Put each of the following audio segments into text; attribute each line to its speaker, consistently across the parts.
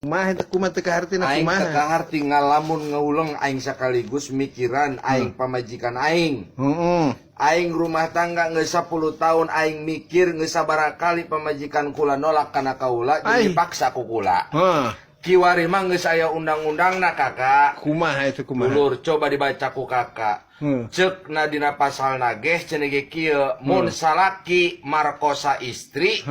Speaker 1: Kumaha eta, kumaha teu kahartina?
Speaker 2: Aing
Speaker 1: Kumaha?
Speaker 2: Teu kaharti ngalamun ngahuleng aing sekaligus mikiran aing pamajikan aing. Aing rumah tangga geus 10 tahun, aing mikir geus sabaraha kali pamajikan kula nolak kana kaula
Speaker 1: Ai.
Speaker 2: jadi dipaksa ku kula.
Speaker 1: Heh.
Speaker 2: Kiwari mah geus aya undang-undangna, Kakak.
Speaker 1: Kumaha itu, kumaha?
Speaker 2: Dulur, coba dibaca ku Kakak. Cek na dina pasal nageh cenah ge kieu, mun salaki markosa istri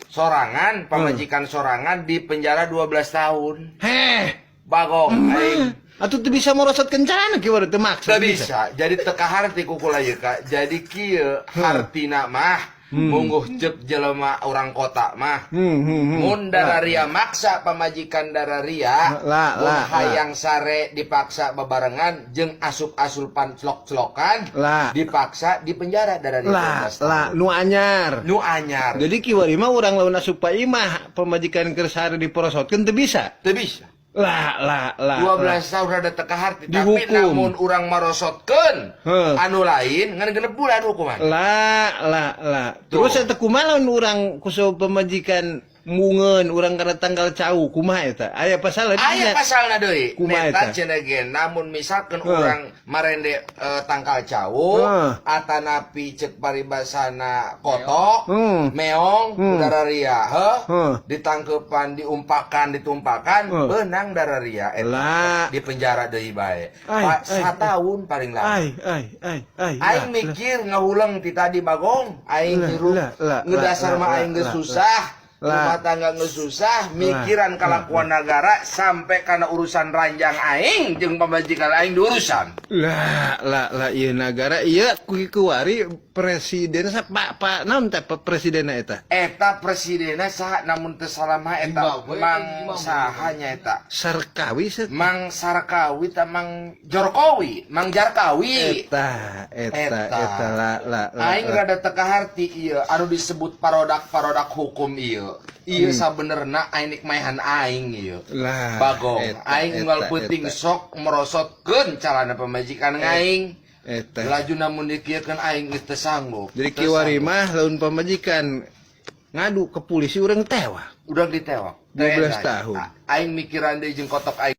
Speaker 2: sorangan, pamajikan sorangan, di penjara 12 tahun.
Speaker 1: Heh.
Speaker 2: Bagong aing.
Speaker 1: Atuh teu bisa merosot kencana kiwari teu maksa.
Speaker 2: Teu bisa. Jadi teu kaharti ku kula ieu, Kak. Jadi kieu hartina mah, mungguh cek jelema orang kota mah. Mun dararia maksa pamajikan dararia,
Speaker 1: La,
Speaker 2: mun
Speaker 1: la, la.
Speaker 2: hayang sare dipaksa bebarengan jeung asup-asupan celok-celokan,
Speaker 1: La.
Speaker 2: dipaksa di penjara dararia
Speaker 1: Lah,
Speaker 2: 12 tahun.
Speaker 1: lah, nu anyar.
Speaker 2: Nu anyar.
Speaker 1: Jadi kiwari mah urang lamun asup ka imah pamajikan keur sare diporosotkeun teu bisa.
Speaker 2: Teu bisa.
Speaker 1: Lah, lah, lah.
Speaker 2: 12 tahun rada teu kaharti, tapi
Speaker 1: Dihukum.
Speaker 2: Namun urang marosotkeun anu lain ngan 6 bulan hukuman.
Speaker 1: Lah, lah, lah. Terus
Speaker 2: Tuh.
Speaker 1: eta kumaha lamun urang kusabab pamajikan mungeun urang kana tangkal cau, kumaha eta? Aya pasal
Speaker 2: Aya pasalna deui.
Speaker 1: Kumaha
Speaker 2: Neta
Speaker 1: eta?
Speaker 2: cenah ge namun misalkan urang marende tangkal cau atanapi cek paribasana kotok, meong, dararia heuh, ditangkepan, diumpakan, ditumpakan, beunang dararia eta.
Speaker 1: Lah.
Speaker 2: Di penjara deui bae.
Speaker 1: Ai,
Speaker 2: Pak,
Speaker 1: ai,
Speaker 2: satahun paling lama.
Speaker 1: Ai, ai, ai, ai.
Speaker 2: Aing
Speaker 1: Lah,
Speaker 2: mikir ngahuleng ti tadi, Bagong, aing
Speaker 1: Lah,
Speaker 2: hirup
Speaker 1: lah, lah,
Speaker 2: ngedasar
Speaker 1: lah,
Speaker 2: mah
Speaker 1: lah,
Speaker 2: aing geus
Speaker 1: lah,
Speaker 2: susah,
Speaker 1: lah.
Speaker 2: Rumah tangga geus susah, mikiran kalakuan negara sampai kana urusan ranjang aing jeung pamajikan aing diurusan.
Speaker 1: Lah, lah, lah, ieu nagara ieu kuari presiden sa Pak Pak naon teh Pak presidenna eta?
Speaker 2: Eta presidenna saha namun teu salah mah eta
Speaker 3: Zimbabwe,
Speaker 2: Mang
Speaker 3: Zimbabwe.
Speaker 2: Saha nya eta?
Speaker 1: Sarkawi
Speaker 2: Mang Sarkawi ta Mang Jorkowi, Mang Jarkawi.
Speaker 1: Eta, eta,
Speaker 2: Eta.
Speaker 1: Eta, lah, lah, lah.
Speaker 2: Aing
Speaker 1: lah.
Speaker 2: Rada teu kaharti ieu anu disebut parodak-parodak hukum ieu. Ieu sabenerna aing nik maehan aing ieu.
Speaker 1: Lah,
Speaker 2: Bagong,
Speaker 1: eta,
Speaker 2: aing
Speaker 1: eta,
Speaker 2: unggal peuting
Speaker 1: eta.
Speaker 2: Sok merosotkeun calana pamajikan aing.
Speaker 1: Eta.
Speaker 2: Laju namun dikieukeun aing geus teu sanggup.
Speaker 1: Jadi
Speaker 2: Teu
Speaker 1: kiwari
Speaker 2: sanggup.
Speaker 1: Mah lamun pamajikan ngadu ke polisi urang tewak.
Speaker 2: Udah ditewak.
Speaker 1: 12
Speaker 2: Teh,
Speaker 1: tahun.
Speaker 2: Aing mikiran deui jeung kotok aing.